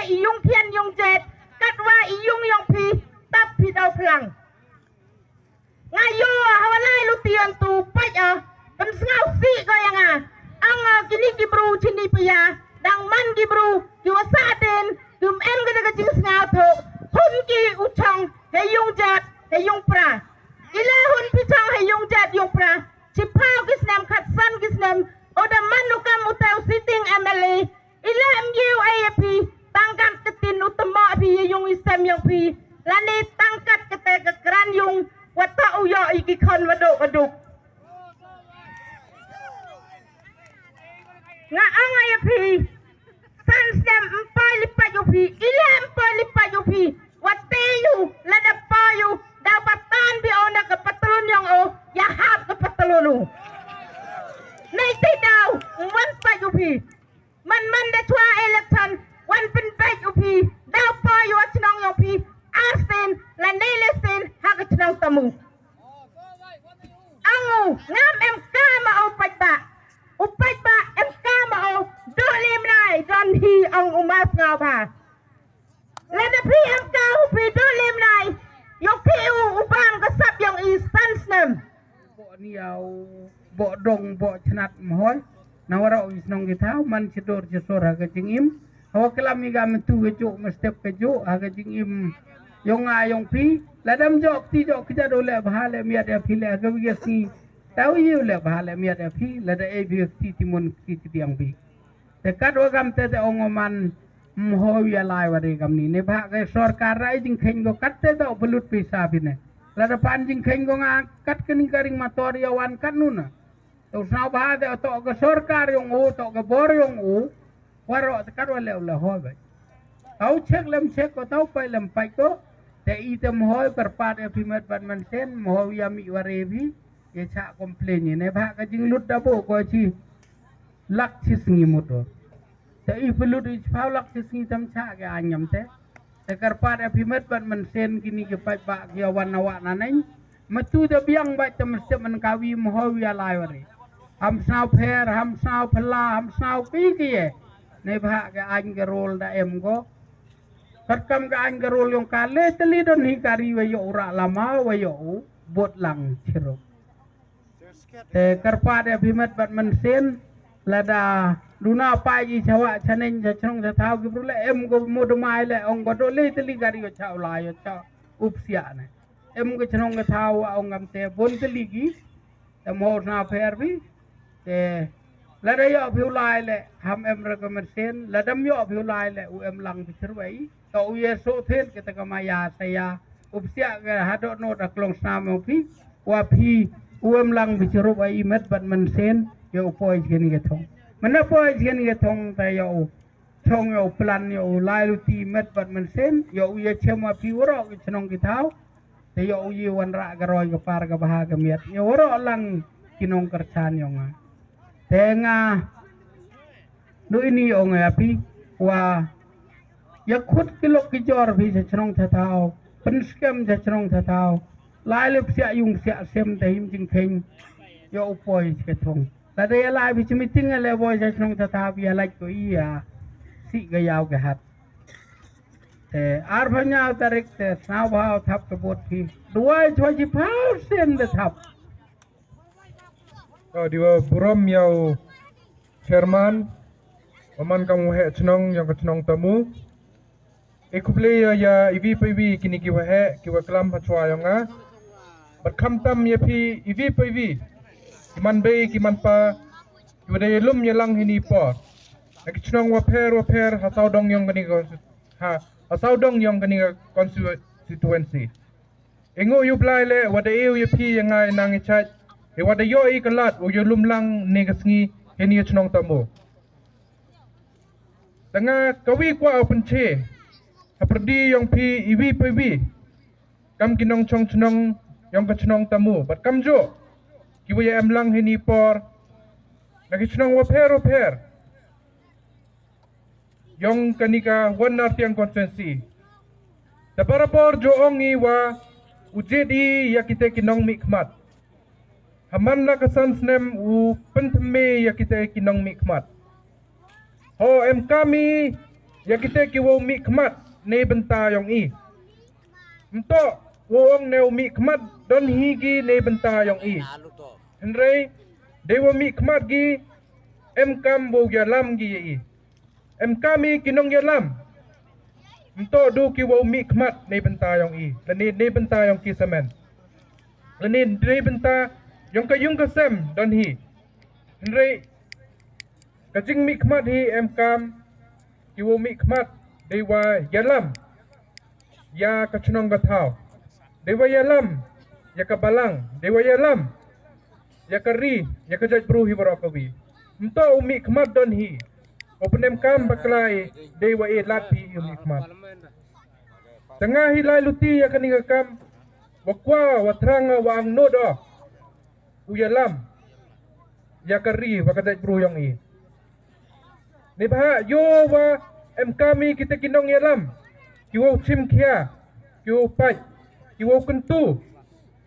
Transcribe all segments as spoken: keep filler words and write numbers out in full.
I yung phian yung jet, katwa i yung yong phi, tap phi daw phlang. Nga yo, hawa lai luti antu, pait o, pynsngewsih ko ya nga. Ang, ah, kini ki bru chini pia, dang man ki bru, ki wa sa den, ki em ka da ka jingsngewthuh, hun ki u chong, he yung jet, he yung pra. I le hun phi chong, he yung jet, yung pra. Chiphaw ki snem, khatsan ki snem, o da man u kam u te u sitting M L A, I le em ye u ei ya phi, tang kat ka tin u tymmoh phi ya yung i sem yong phi. Lane tang kat kate ka kran yung, wa toh u yoh i ki khon wa duk wa duk. Nga ong ya phi, san snem em poi li pait u phi, i le em poi li pait u phi, wa te u, lada poi u, daw patan bi o na ka patlun yong o, ya hap ka patlun u. Nei te daw, wan pait u phi. Man man da chwa election, wan pynbeit u phi, daw poi u chnong yong phi, ar sien, lane le sien, ha ka chnong Tamu. Ang u, ngam em ka ma o paidbah. U paidbah, em ka ma o, dooh lim nai, don hi ang u ma sngewbha. Lada phi em ka u phi dooh lim nai, yow phi u, u bam ka sap yong i san snem. Boh niaw, boh dong, boh chnat mhoi. Na waroh i chnong ki thaw, man chidur chisur ha ka jingim. Hawa klam i ka myntu ka juk, mynstep ka juk, ha ka jingim. Yong nga yong phi, lada em jok ti jok ki jadu le bha le miat ya phi le ha ka wi ka sngi. Taw i u le bha le miat ya phi, lada e phi ti ti mon ki ti diang phi. Te kat wa kam te te ong o man, mhoi ya lai wa re kam ni. Ne bha ka sorkar rai jingkheiñ ko kat te dooh pynlut pisa phi ne. Lada pan jingkheiñ ko nga kat kani ka ring mator ya wan kat nuna. Te u sngewbha te toh ka sorkar yong u, toh ka bor yong u. Waroh te kat wa le u le hoi bai. Taw chek lem chek ko, taw pai lem pai ko. Te i te mhoi kyrpad ya phi met bad mynsen, mhoi ya mi wa re phi. Ya cha complain i ne bha ka jinglut da bo ko chi. Lak chi sngi mut o. Te i pynlut i chiphaw lak chi sngi tam cha ke anyam te. Te kyrpad ya phi met bad mynsen kini ki paidbah ki ya wan na wah na neng. Myntu te biang bait te mynstep man kawi mhoi ya lai wa re. Ham sngewpher, ham sngewphylla, ham sngewki ki ye. Ne bha ke aiñ ke rol da em ko. Katkam ke aiñ ke rol yong ka le tylli don hi ka ri wa yoh u rah lama wa yoh u bot lang chirup. Te kyrpad ya phi met bad mynsen, lada duna pai i chawa chaneng cha chnong cha thaw ki bru le em ko mo duma le ong ko dooh le tylli ka ri wa cha u lai wa cha u psiah ne. Em ka chnong ka thaw wa ong kam te bon tylli ki. Te mo sngewpher phi. Te lada yoh phi u lai le ham em re ka mynsen, lada em yoh phi u lai le u em lang phi chirup wa i. To u ye so thet kata ka maya saya. U psiah ka hadooh no da klong snam yong phi. Wa phi u em lang phi chirup wa i met bad mynsen, yow poi chi kani ka thong. Mana poi chi kani ka thong te yow chong yow plan yow lai luti met bad mynsen, yow ya chem wa phi waroh ki chnong ki thaw. Te yow yi wan rah ka roi ka par ka bha ka miat. Yow waroh lang ki nongkyrchan yong nga. Te nga, nu ini ong ya phi, wa ya khut ki lok ki jor phi cha chnong cha thaw, pynskhem cha chnong cha thaw. Lai le psiah yung psiah sem te him jingkheiñ, yow poi chi ka thong. Lada ya lai phi chi meeting le boi cha chnong cha thaw ya lait ko i ya. Si ka yaw ka hat. Te arphaw ynñiaw tarik te sngewbha thap ka bot phi. Duwai chwa chiphaw sien da thap. O, di wa burom ya u chairman, wa man kam u heh chnong yong ka chnong Tamu. E khublei ya, ya iwi pa iwi kini ki wa heh, ki wa klam ha chwa yong nga. Bad khamtam ya phi iwi pa iwi, ki man bei, ki man pa, ki wa da ya lum ya lang hini por. Na ki chnong wa pher wa pher ha sawdong yong kani ka, ha, ha sawdong yong kani ka constituency. E ngooh u Blai le, wa da e u ya phi ya nga i nang i chait, e wa da yoh i ka lad u ya lum lang ne ka sngi, hini ya chnong Tamu. Te nga kawi kwah u pynche, ha pyrdi yong phi iwi pa iwi, kam ki nongchong chnong yong ka chnong Tamu, bad kamjooh ki wa ya em lang hini por, na ki chnong wa pher wa pher yong kani ka West Nartiang constituency. Te barabor jooh ong i wa u jied i ya kite ki nongmihkhmat. Ha man la ka san snem u pynthymme ya kite ki nongmihkhmat. Ho em kam i Ya kite ki wow mih khmat ne bynta yong i. Ymtoh wow ong ne wow mih khmat don hi ki ne bynta yong i. Hynrei de wow mih khmat ki, em kam wow yalam ki ya i. Em kam i ki nongyalam. Ymtoh du ki wow mih khmat ne bynta yong i, lane ne bynta yong ki samen, lane ne bynta yong ka yung ka sem don hi. Hynrei ka jingmih khmat hi em kam ki wow mih khmat dei wa yalam ya ka chnong ka thaw, dei wa yalam ya ka balang, dei wa yalam ya ka ri, ya ka jaitbru hi waroh kawi. Ymtoh u mih khmat don hi, u pynemkam bakla i, dei wa e lad phi i u mih khmat. Tang nga hi lai luti ya kani ka kam, wa kwah wa thrang wa angnud o u yalam ya ka ri wa ka jaitbru yong i. Neibhah yow wa em kam i kite ki nongyalam, ki wow chimkhia, ki wow pait, ki wow kyntu,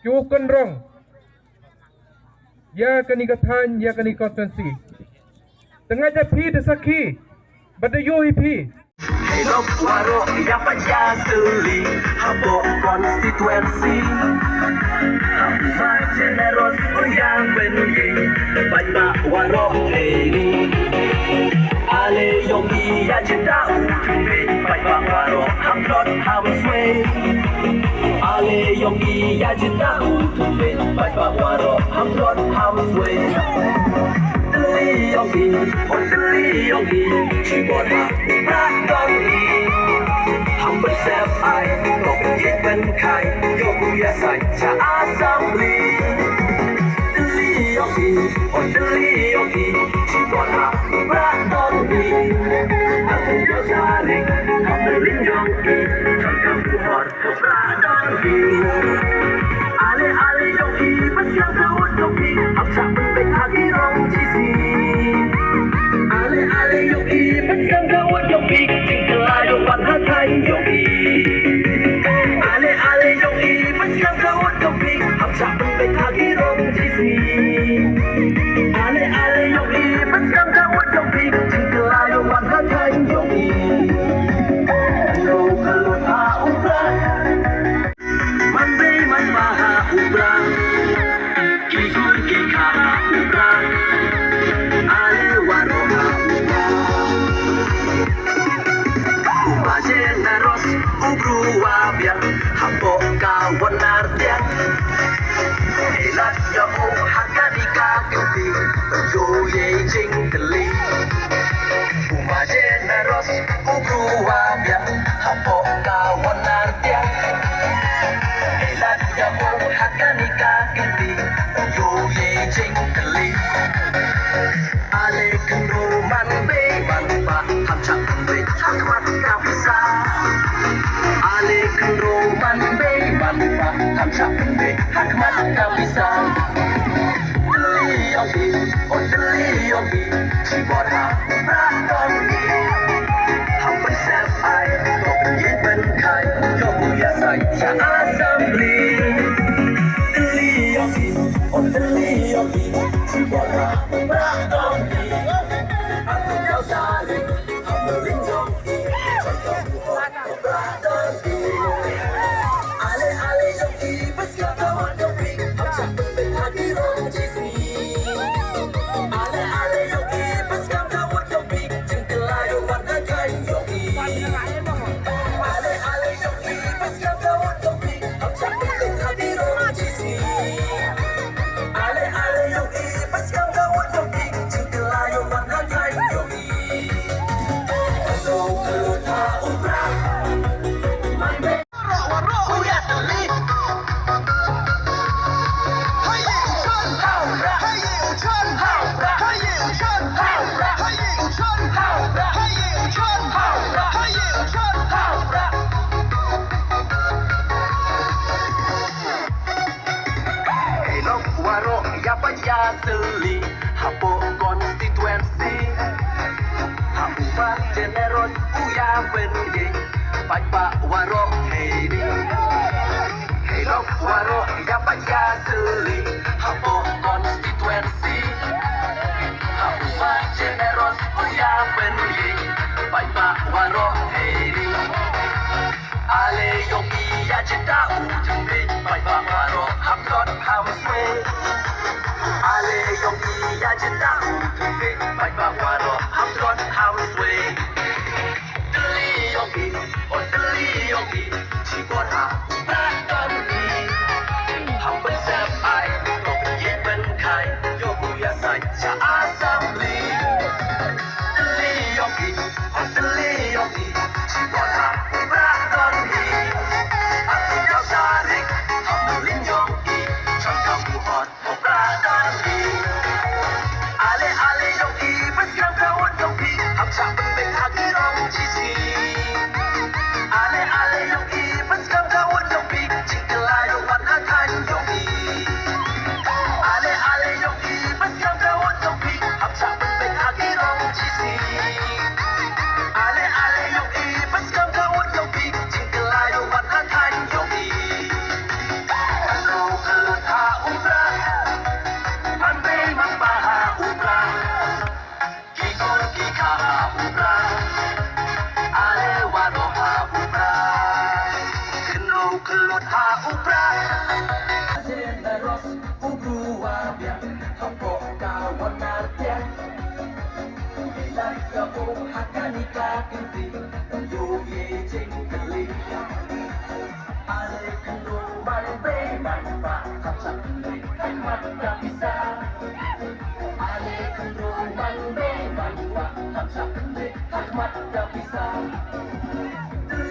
ki wow kynrong ya kani ka thaiñ, ya kani ka constituency. Tang nga da phi da sakhi, bad da yoh hi phi. Hei lok waroh ya pait ya sylli hapoh constituency. Ha u Bah Generous u ya wen ye, paidbah waroh hei ni. Ale yong i ya jita u thupin, paidbah waroh ham tlot ham swe. Ale yong i ya jita u thupin, paidbah waroh ham tlot ham swe. Tylli yong i, o tylli yong i, chibor ha u Prah don i. Ham pynsep ai, tok ye pynkhai, yow u ya sai cha Assembly. Tylli yong i, o tylli yong i, chibor ha u Prah don i. Aku yo tarik, ham ring yong i, chang kam u hor. Ale ale yong i, pasiang ka wot yong i, ap chak pynbeit ha ki rong jisi. Ale ale yong i, pasiang ka wot yong i, jingkylla yow wan ha thaiñ yong i. Ale ale yong i, pasiang ka wot yong i, ap chak pynbeit ha ki rong jisi. Ale ale yong i, pasiang ka wot yong i, jingkylla yow wan ha thaiñ yong i. Yow ka lut ha u Prah. Man bei man pa ha u Prah. Ki gur ki kha ha u Prah. Ale waroh ha u Prah. U Bah Generous u bru wa biang hapoh ka Won Nartiang. Hei lad ya u ha kani ka kynti, yow ye jingkylli. U Bah Generous u bru wa biang hapoh ka Won Nartiang. Hei lad ya u ha kani ka kynti, yow ye jingkylli. Ale khynroo man bei man pa, ham chak pynbeit ha khmat ka pisa. Ale khynroo man bei man pa, ham chak pynbeit ha khmat ka pisa. Tylli yong i, o tylli yong i, chibor ha u Prah don i. Ham pynsep ai, tok ye pynkhai, yow u ya sai cha Assembly. Tylli yong i, o tylli yong i, chibor ha u Prah don i. Aku yo tarik, ham ring yong i, chang kam u hor. Hei lok waroh ya pait ya sylli hapoh constituency. Ha u Bah Generous u ya wen ye, paidbah waroh hei ni. Hei lok waroh ya pait ya sylli hapoh constituency. Ha u Bah Generous u ya wen ye, Paidbah waroh hei ni. Ale yong i ya jyndai u jyndai, paidbah waroh hap tlot ham swe. Ale yong i ya jyndai u jyndai, paidbah waroh hap tlot ham swe. Tylli yong i, o tylli yong i, chi bor ha u Prah Don hi. Ham pynsep ai, to pynkhih pynkhai, yoh u ya sait cha Assembly. Tylli yong i, o tylli yong i, chi bor ha u Prah Don hi. Ar phaw ynñiaw tarik, ham mlien yong i, chong kam u hot u Prah Don hi. Ale ale yong i, pynskhem ka vote yong phi, ham chah pynbeit ha ki rong chi sngi. Ale ale yong i, pynskhem ka vote yong phi, jingkylla yow wan ha thaiñ yong i. Ale ale yong i, pynskhem ka vote yong phi, ham chah pynbeit ha ki rong chi sngi. Ale ale yong i, pynskhem ka vote yong phi, jingkylla yow wan ha thaiñ yong i. Kynru khyllood ha u Prah, man bei man pa ha u Prah. Ki kor ki kha ha u Prah, ale waroh ha u Prah. Kynru khyllood ha u Prah. Generous u bru wa biang, hapoh ka won ar tiang. Lai ka u ha kani ka kynti, yow ye jingkylli. Ale kynru man bei man pa, hap chah pynbeit ha khmat ka pisa. Ale kynru man bei man pa, hap chah pynbeit ha khmat ka pisa.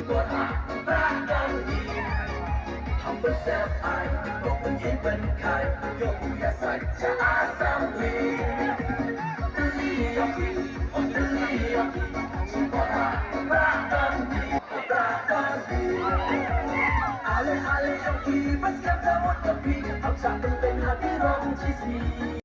Bor ha Prah Don hi, ham pynsep ai, to pynkhih pynkhai, yoh u ya sait cha Assembly. Tylli yong i, o tylli yong i, chi bor ha Prah Don hi. Ale ale yong i, pynskhem ka vote yong phi, ham chah pynbeit ha ki rong chi sngi.